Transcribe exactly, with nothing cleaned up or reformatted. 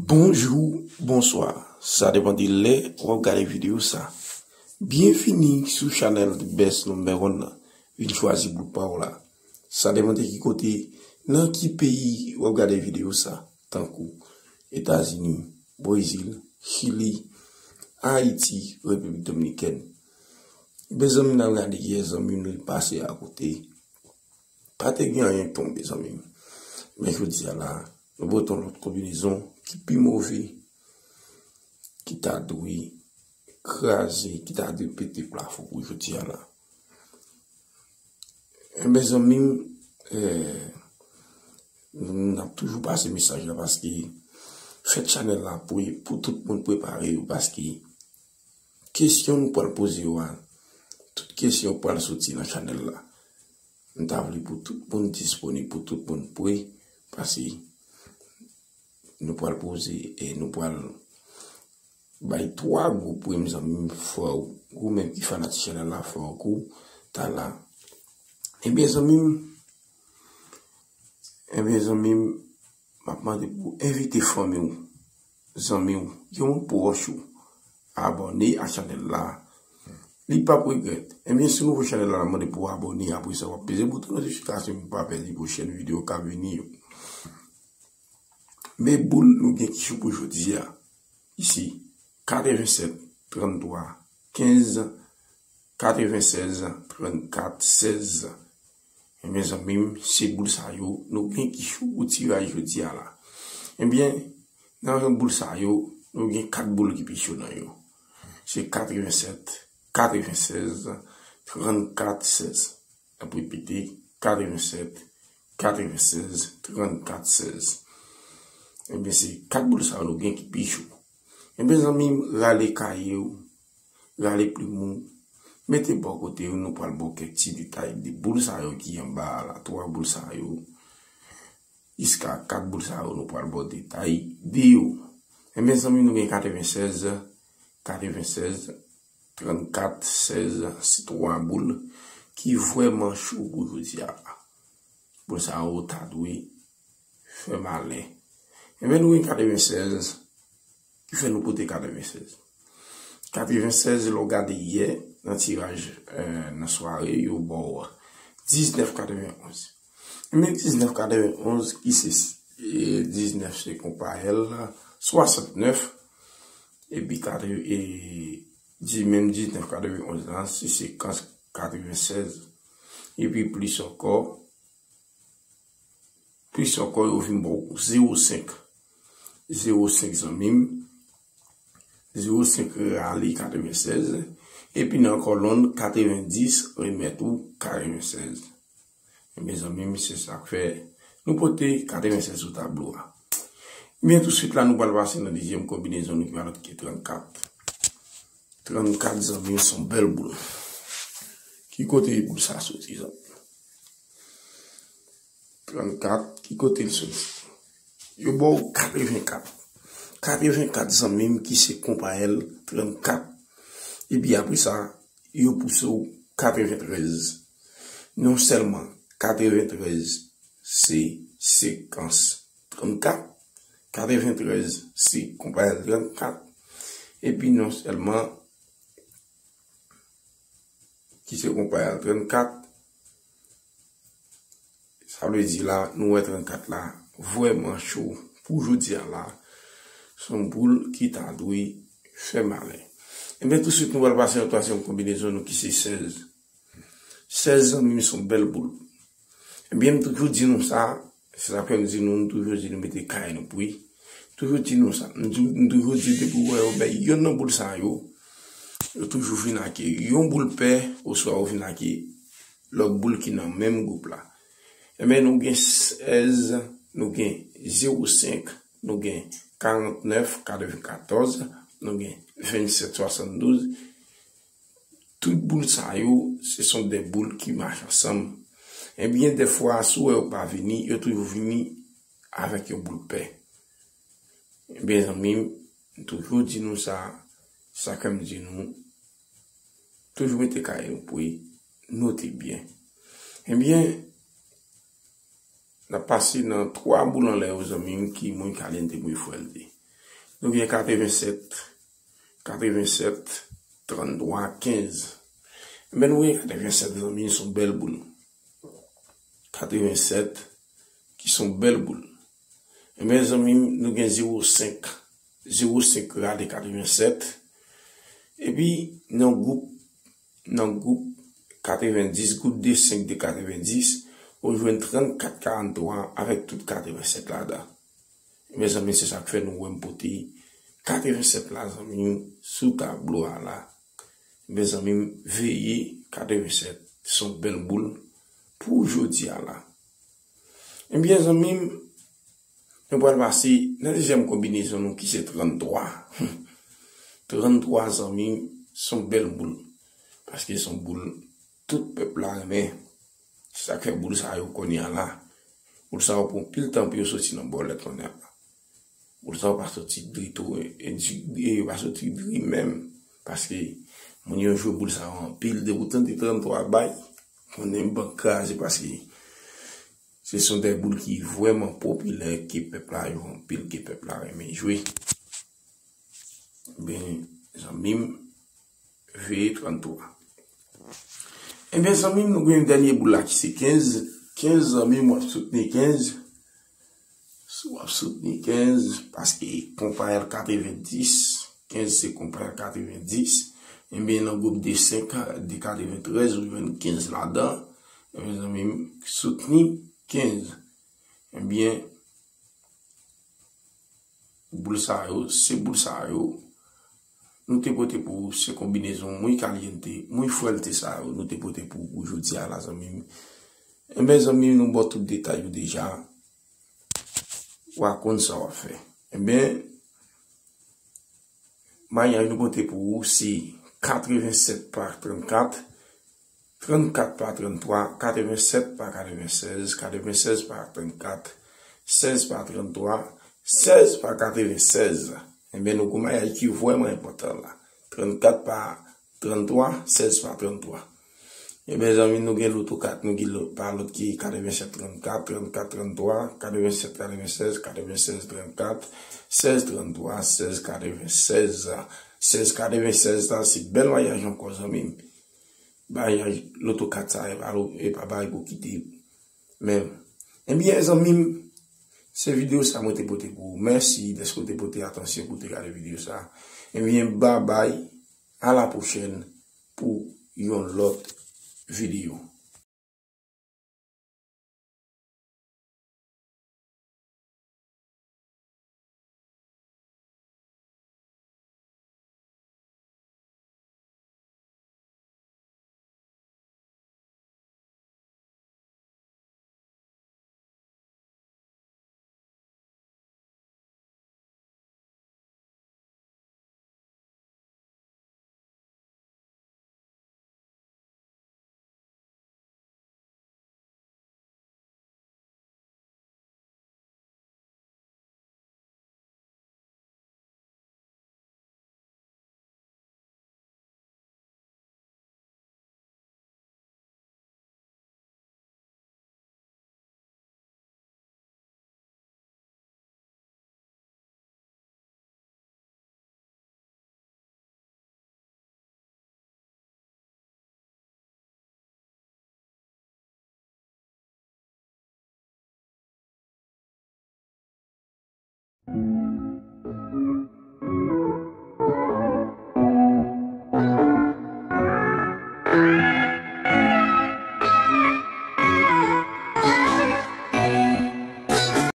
Bonjou, bonswa. Sa depann de lè w ap gade videyo sa. Byenvini sou chanèl The Best Number One lan. Vin chwazi gwoup pa w la. Sa depann de ki kote, nan ki peyi w ap gade videyo sa, tankou Etazini, Brezil, Chili, Ayiti, Repiblik Dominikèn. Mezanmi, n al gade yè zanmi m li pase akote. Pa te gen anyen tonbe, zanmi m. Men jodi a la, nou pote yon lòt konbinezon ki pi move, ki ta dwe kraze, ki ta dwe pete plafon pou jodi a la. Enben, zanmi m, eh, n ap toujou pase mesaj la paske fèt chanèl la pou, pou tout moun prepare yo paske kesyon nou pral poze yo a, tout kesyon pral soti nan chanèl la. M ta vle pou tout moun disponib, pou tout moun pre, paske nou pral poze e nou pral bay twa gwo premye zanmi m, fò w, ou menm ki fanatik chanèl la, fò w kou ta la. Ebyen, zanmi m, ebyen, zanmi m, m ap mande pou w envite fanmi w, zanmi w, yon moun pwòch ou, abòne a chanèl la. Li p ap regrèt. Ebyen, si w nouvo chanèl la, n ap mande pou w abòne, apre sa, w ap peze bouton notifikasyon pou w pa pèdi pwochèn videyo k ap vini yo. Men boul nou gen ki cho pou jodi a. Isi, katrevennsèt, tranntwa, kenz, katrevensèz, trannkat, sèz. Ebyen, zanmi m, se boul sa yo nou gen ki cho pou tiraj jodi a la. Ebyen, nan boul sa yo, nou gen kat boul ki pi cho nan yo. Se katrevennsèt, katrevensèz, trannkat, sèz. N ap repete, katrevennsèt, katrevensèz, trannkat, sèz. Ebyen, se kat boul sa yo nou gen ki pi cho. Ebyen, zanmi m, rale kaye w, rale plim ou, mete bò kote w, nou pral ba w kèk ti detay de boul sa yo ki anba a la, twa boul sa yo, jiska kat boul sa yo, nou pral ba w detay de yo. Ebyen, zanmi m, nou gen katrevensèz, katrevensèz, trannkat, sèz, se twa boul ki vrèman cho pou jodi a. Boul sa yo ta dwe fè malè. Ebyen, nou gen katrevensèz, ki fè nou pote katrevensèz. Katrevensèz, lè w gade yè, nan tiraj, eh, nan sware, yo ba w diznèf katrevenonz. Men diznèf katrevenonz, ki se, eh, diznèf se konpayèl, swasantnèf, epi katreven, e di menm diznèf katrevenonz la, se sekans katrevensèz. Epi plis ankò, plis ankò, yo vin ba w zewo senk. Zewo senk, zanmi m. Zewo senk rale katrevensèz. Epi nan kòlonn katrevendis, remèt ou katrevensèz. Ebyen, zanmi m, se sa k fè nou pote katrevensèz sou tablo a. Ebyen, tousuit la, nou pral pase nan dezyèm konbinezon nou ki pa lòt ke trannkat. Trannkat, zanmi m, se yon bèl boul. Ki kote boul sa soti, zanmi m? Trannkat, ki kote l soti? Yo ba w katrevenkat. Katrevenkat, zanmi m, ki se konpayèl trannkat. Epi apre sa, yo pouse w katreventrèz. Non sèlman katreventrèz se sekans trannkat, katreventrèz se konpayèl trannkat, epi non sèlman ki se konpayèl trannkat, sa vle di la, nou wè trannkat la vrèman cho pou jodi a la. Se yon boul ki ta dwe fè malè. Ebyen, tousuit, nou pral pase yon twazyèm konbinezon nou ki se sèz. Sèz, zanmi m, se yon bèl boul. Ebyen, m toujou di nou sa, se sa k fè m di nou, m toujou di nou mete kay nou pou wi. Toujou di nou sa. M tou-, m toujou di depi w wè yo bay youn nan boul sa yo, yo toujou vin ak yon boul pè, oswa yo vin ak lòt boul ki nan menm gwoup la. Ebyen, nou gen sèz, nou gen zewo senk, nou gen karantnèf katrevenkatòz, nou gen vennsèt swasanndouz. Tout boul sa yo, se sont des boules ki mach ansanm. Ebyen, dèfwa, si w wè yo pa vini, yo toujou vini avèk yon boul pè. Ebyen, zanmi m, m toujou di nou sa, Sa k fè m di nou, toujou mete kaye nou pre, note byen. Ebyen, n ap pase nan twa boul anlè yo, zanmi m, ki muy caliente, muy fuerte. Nou gen katrevensèt, katrevensèt, tranntwa, kenz. Ebyen, nou gen katrevensèt, zanmi m, se yon bèl boul. Katrevensèt, ki se yon bèl boul. Ebyen, zanmi m, nou gen zewo senk. Zewo senk rale katrevensèt. Epi, nan gwoup, nan gwoup katrevendis, gwoup de senk de katrevendis, ou jwenn trannkat karanntwa avèk tout katrevensèt ladan. Ebyen, zanmi, se sa k fè nou wè m pote katrevensèt la, zanmi m, sou tablo a la. Ebyen, zanmi m, veye katrevensèt, se yon bèl boul pou jodi a la. Ebyen, zanmi m, nou pral pase nan dezyèm konbinezon nou ki se tranntwa. Tranntwa, zanmi m, se yon bèl boul. Paske se yon boul tout pèp la renmen. Se sa k fè boul sa yo kounye a la. Boul sa yo pran pil tan pou yo soti nan bòlèt kounye a la. Boul sa yo pa soti dri tou, e, e, e yo pa soti dri menm. Paske moun yo jwe boul sa yo anpil, depi w tande tranntwa bay, konnen bank kraze paske se son de boul ki vrèman popilè, ke pèp la jwe anpil, ke pèp la renmen jwe. Ben, zanmi m, veye tranntwa. Ebyen, zanmi m, nou gen yon dènye boul la ki se kenz. Kenz, zanmi m, w ap soutni kenz. Si w ap soutni kenz, paske konpayèl katrevendis, kenz se konpayèl katrevendis, ebyen, nan gwoup de senk, de katreventrèz, ou jwenn kenz ladan. Ebyen, zanmi m, soutni kenz. Ebyen, boul sa yo, se boul sa yo, nou te pote pou ou, se konbinezon muy caliente, muy fuerte sa yo, nou te pote pou ou pou jodi a la, zanmi m. Ebyen, zanmi m, nou ba w tout detay yo deja. W a konn sa w ap fè. Ebyen, mayaj nou pote pou ou se katrevensèt pa trannkat, trannkat pa tranntwa, katrevensèt pa katrevensèz, katrevensèz pa trannkat, sèz pa tranntwa, sèz pa katrevensèz. Ebyen, nou gen yon mayaj ki vrèman enpòtan la. Trannkat pa tranntwa, sèz pa tranntwa. Ebyen, zanmi, nou gen loto kat, nou gen lo-, pa lòt ki katrevensèt trannkat, trannkat tranntwa, katrevensèt katrevensèz, katrevensèz trannkat, sèz tranntwa, sèz katrevensèz. Sèz katrevensèz, sa se bèl mayaj ankò, zanmi m. Mayaj loto kat sa, e pa lo-, e pa bagay pou kite menm. Ebyen, zanmi m, se videyo sa mwen te pote pou ou. Mèsi dèske w te pote atansyon pou w te gade videyo sa. Ebyen, babay, a la pwochèn pou yon lòt videyo.